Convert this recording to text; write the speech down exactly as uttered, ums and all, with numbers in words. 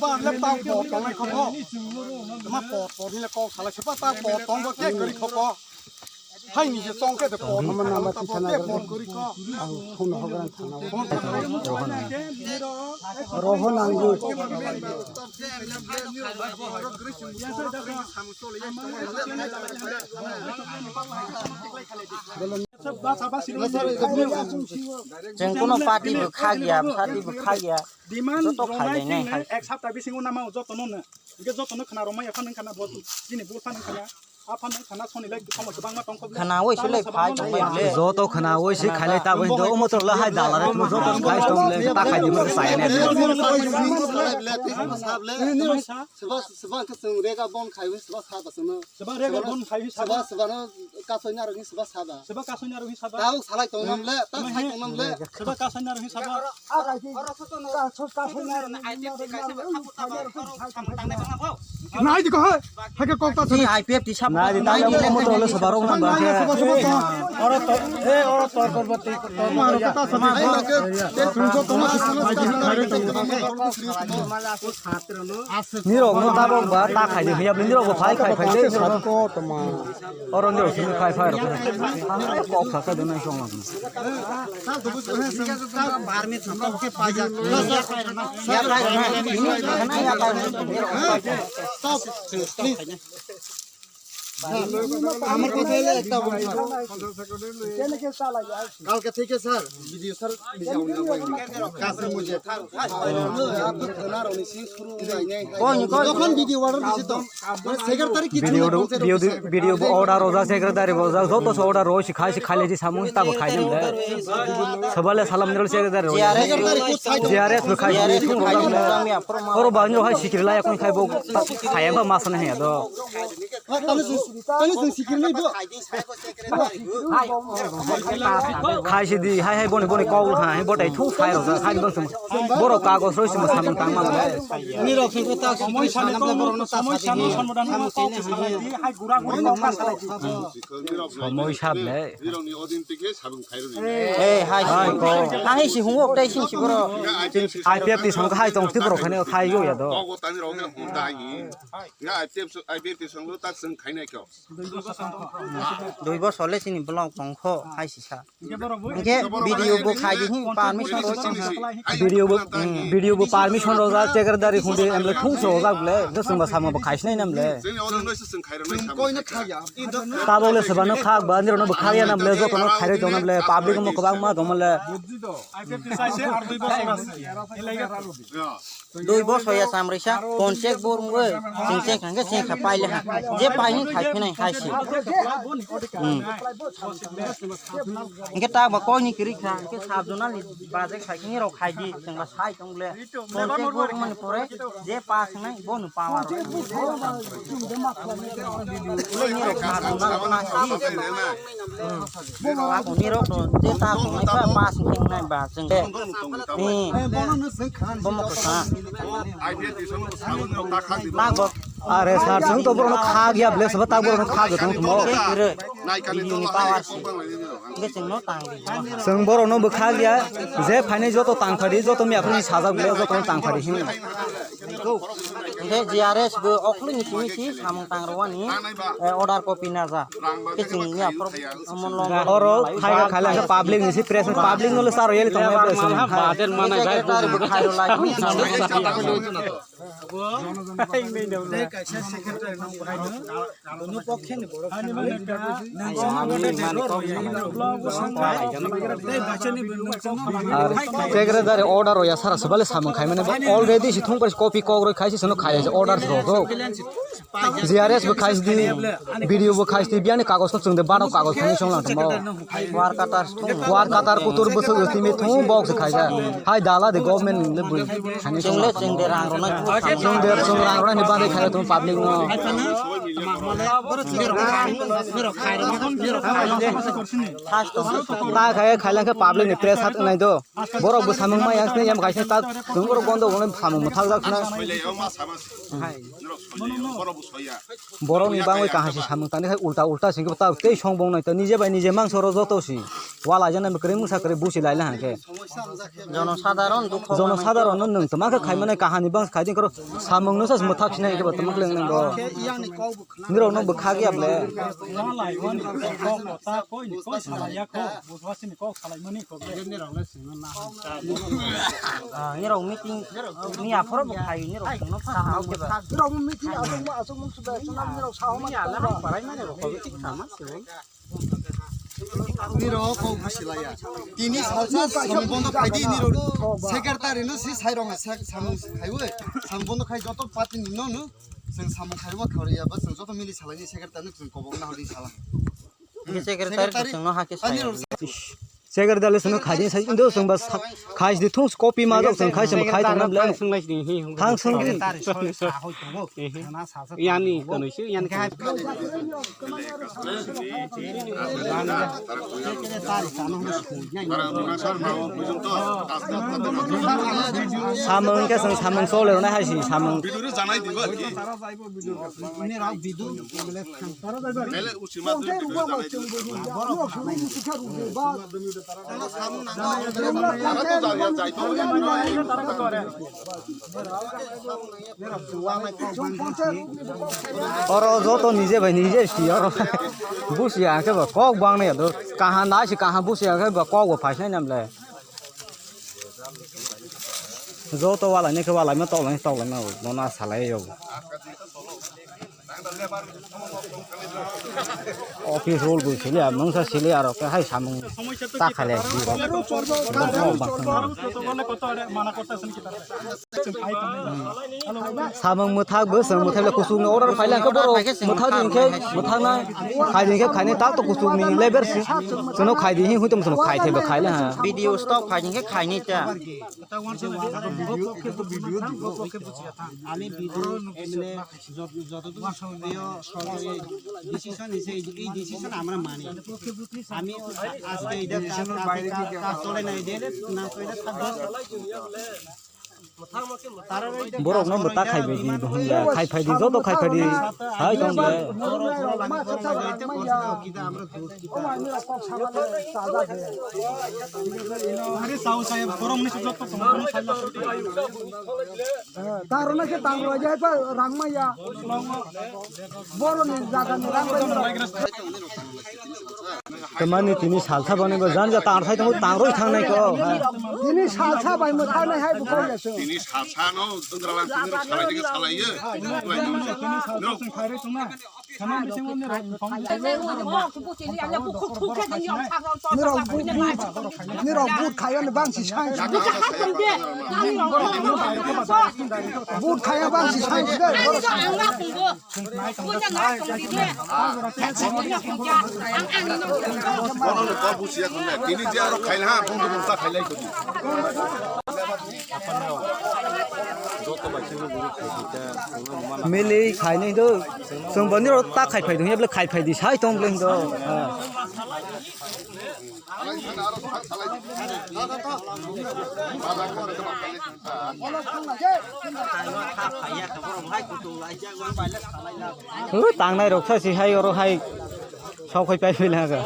Ba le tang po tong le kho. Ma po po ni le kok sala se pa tang po tong bo ke gari kho po. Hai ni je tong ke de po. Nama nama ti sana gari. Ang phone ho gran thana. Roho nang. Roho nang. Chwng kuno party bo kha gya, party bo kha gya. Demand joto rongnai khailai nai khe hai. Ek sapta bisingo nama jotono no. Hingke jotono khna romai aphan wngkha na bo chini bo phan wngkha na. Aphan wngkha na soni lai tongmo kwbangma tongkho. Khna oi se lai phai tongbai le. Joto khna oi se khailai ta bai do omo to la hai dala re joto khai tong le ta khai di mo sai ne. Seba seba ke sung rega bon khai seba sa ba sung. Seba rega bon khai seba. Seba seba no kasoi na ro ni seba sa ba. Seba kasoi na ro ni seba. Tao salai tong nam le, ta khai tong nam le. Seba kasoi na ro ni seba. Nai di ko hai. Hai ke kok ta sini. I P F T sab. Nai di ta le mo to le seba rong nam ba. Oro to, eh, oro to, to, to, to, to, Nirok no tabok ba ta khai de hiya nirok bo phai khai khai de. Oro nirok sini khai khai rok. Kok sa sa de nai song lang. আমার কথা হলো একটা বলবো। কালকে থেকে sir, video sir, কাছে মুঝে। আপনি ধনার উনি সিং শুরু হয়ে নেই। কোন, কোন? তখন ভিডিও অর্ডার দিছি তো। মানে সেক্রেটারি কিছু ভিডিও, না বলছে, ভিডিও, ভিডিও অর্ডার রোজা সেক্রেটারি রোজা যত সব অর্ডার রয়েছে খাইছে খাইলে যে সামুস তাবো খাইছে। সবালে সালাম দিল সেক্রেটারি রোজা। সেক্রেটারি কোথায়? জিআরএস খাইছে। Oro bahai no hai sikiri lai akon khai bo. Khaya ba masana hai do. Khaisi di, hai, hai, boni, boni, kok, ha, hai, botai, thu, sai, rok, hai, boni, boro, kagos, roi, simo, samung, tang, mang, le. Ni rok, sing, ta, samoi, sani, to, samoi, sani, samoi, sani, hai, gura, guri, kok, ka, salai, di. Samoi, sab, le. Ni rok ni odin, tike, sabung, khai, rok, ni. Eh, hai, hai, ko. Hai, si, hungo, tai, sing, si, boro. I P F T song, hai, tong, ti, boro, khane, khai, yo, ya, do. Kok, tani, rok, ni, hon, ta, ni. Nga, I P F, I P F T song, lo, ta, sing, khai, nai, kyo. Dui bosor le chini block tongkho hai sisa. Hingke video bo khai di hin permission roi tong ha. Video bo, hmm, video bo permission rojak, secretary hundi emle thung se rojak ble, hingke chwngba samo bo khai sinai nam le. Tabok le sebano khak ba, nirok no bo khak ya nam le, joto no khai roi tong nam le, public mo kwbangma tong le. Dui bosor ya samrisa, phone check bo rungoi, chwng check hangke check kha paile ha. Je pai ni khai phinai hai se. Hmm. Hingke ta ba koi ni kiri kha, hingke sab jona ni baje khai kini rok khai di, chwng ba sai tong le. Phone check bo rungmani pore, je pa sinai bo nu pa wa rok. Ule ni rok sab jona rok na si. Ako nirok no je ta tongnai ba pas hingnai ba chwng de. Ni. Bomo kwsa. Nang bo. Are sar chwng to borok no khak ya ble sabo ta borok no khak tong mo. Video ni power si. Nge chwng no tang di. Chwng borok no bwkhak ya je phainai joto tang phadi joto miya phani sajak ble joto no tang phadi hin. Hingke G R S bo okhorni simi si samung tangrowani, eh, order copy naja. Khe chwng ya pro-, mon lo. Oro khai kha khala khe public ni si press, public no le saro yeli tong ya press. Baden mana jai. Secretary bo khai ro lai. Tei kaisa secretary no bahai no. Bono pokhe ni borok. Ar secretary order o ya sara sebale samung khai mane already si thung pres copy kok roi khai si sono khai order rok. G R S bo khai si di, B D O bo khai si di, biyani kagos ko chwng de baro kagos khai song lang tamo. War katar thung. War katar kutur bwswk timi thung bok se khai ja. Hai dala de government le bui khai song lang tamo. Chwng de rang rok na. Chwng de chwng rang rok ni bade khai thung public no. Ta khe khailangkhe public ni press hat wngnai do. Borok bo samung maya sini yam kaisa ta tungkoro gondo gono samung mwthak jak khna. Borok ni bangwi kaham se samung tangwi khai ulta ulta singkhe ta tei song bong nai ta nije bai nije mangso ro joto si. Wala jana kwrwi mungsa kwrwi busi laila hangkhe. Jono sadharon dukho. Jono sadharon no nwng tama khe khaimani kahani bang khai ding koro samung no sas mwthak sinai khe bo tama khe lengnang go. Nirok no bwkha ya ble. Nirok meeting ni aphoro bo khai nirok no sa ha ke ba. Nirok meeting asuk asuk mung suda sunam nirok sa ho ma. Ni ala parai mani rok ko tik sama se. Nirok kok busilaya. Tini salsa samung bondo khai di nirok secretary no si sai rong sek samung khaiwi. Samung bondo khai joto party ni no no. Seng samung khaiwi khori ya ba seng joto mili salai ni secretary no seng kobong na hori sala. Secretary seng no hake sai. Secretary le seno khai din sai indo song ba khai di thung copy ma jok song khai song khai tong na ble. Thang song di. Yani kono se yani. Samung ke song samung sole na hai si samung. Oro joto nije bai nije si oro. Busi ya ke ba kok bang ne do. Kaha na si kaha busi ya ke ba kok bo phai sai nam le. Joto walai ne ke walai ma tolai tolai ma bo na salai yo. Office rule bo sili, mungsa sili aro ke hai samung ta khaile. Samung mwthak bo, samung mwthak le kusuk ni order phaile ang ke borok mwthak din khe mwthak nai, khai din khe khai nai, tak to kusuk ni leber si. Sono khai din hi hui tong sono khai thebe khai le ha. Video stop khai din khe khai nai ta. Ami video M L A যত-, যতদূর সম্ভবনীয় সরকারি ডিসিশন নিছে, এই, এই ডিসিশন আমরা মানি। আমি আজকে এটা কাজ, কাজ, কাজ, কাজ চলে না, এটা না চলে থাকবে। Borok no bo ta khai bai di, bo hwn ya, khai phai di, joto khai phai di, hai tong le. Hari sao saya borok ni sujok to tong. Taro na khe tang roi jai pa rang maya. Boro ni jaga ni rang maya. Tamani tini salsa bani bo jan ja tang thai tang tang roi thang nai ko. Tini salsa bai mo thang nai hai bo koi ya so. Tini salsa no tungra lang tini salai tini salai ye. No. Nirok but, nirok but khayo ni bangsi sai. But khaya bangsi sai. Bono no kok busiya khun na. Tini je aro khaila ha, bung bung ta khailai khun. Mili khaini do. Sung bani ro ta khai phai do. Yable khai phai di sai tong ble do. Ha. Ui, tangnai rok sa si hai oro hai. Sok hai pai pai laga.